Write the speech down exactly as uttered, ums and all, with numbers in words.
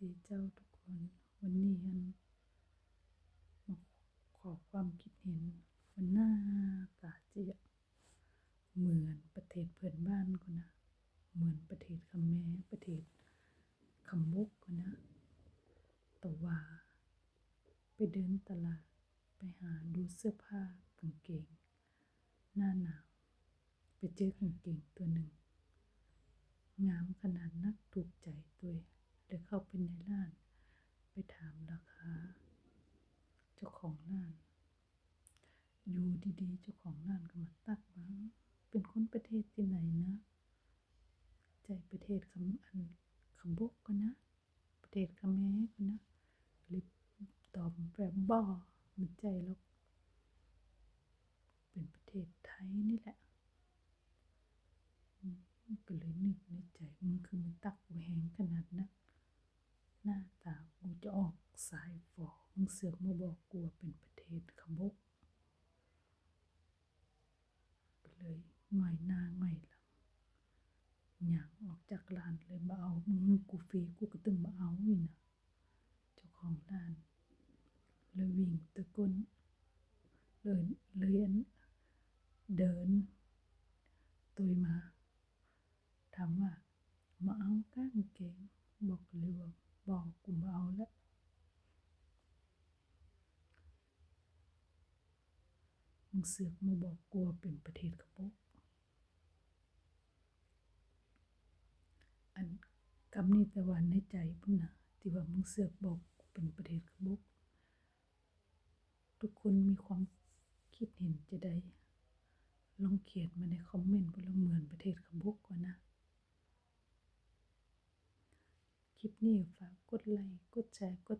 ดีเจ้าทุกคน วันนี้อันมาขอความคิดเห็นว่าหน้าตาจะเหมือนประเทศเพื่อนบ้านก็นะ เหมือนประเทศคแมร์ ประเทศคำบกก็นะ แต่ว่าไปเดินตลาด ไปหาดูเสื้อผ้ากางเกง หน้าหนาว ไปเจอกางเกงตัวหนึ่ง งามขนาดนัก ถูกใจตัวเอง เลยเข้าไปในร้าน ไปถามราคา เจ้าของร้าน อยู่ดีๆ เจ้าของร้านก็มาตักว่า เป็นคนประเทศที่ไหนนะ ใจประเทศคำอันคำบกก็นะ ประเทศคแมร์ก็นะ เลยตอบแบบบ่ มันใจแล้ว เป็นประเทศไทยนี่แหละ อืม ก็เลยนึกในใจ มึงคือมันตักกูแหงขนาดนัก หน้าตากูจะออกสายฝอ มึงเสือกมาบอกกูว่าเป็นประเทศขบก ก็เลยหงอยหน้าหงอยหลัง ย่างออกจากร้านเลยบ่เอา มึงให้กูฟรี กูก็ตึงบ่เอานี่นะ เจ้าของร้านเลยวิ่งตะโกน เลย เลยอัน เดินตุยมา ถามว่า มาเอากางเกง บอกเลยว่า บอกกูบ่เอาละ มึงเสือกมาบอกกูว่าเป็นประเทศขบก อันคำนี้แต่ว่าในใจพุ้นนะ ที่ว่ามึงเสือกบอกกูเป็นประเทศขบก ทุกคนมีความคิดเห็นจะใด ลองเขียนมาในคอมเมนต์ ว่าเหมือนประเทศขบกก่อนนะ คลิปนี้ฝากกดไลค์ กดแชร์ กด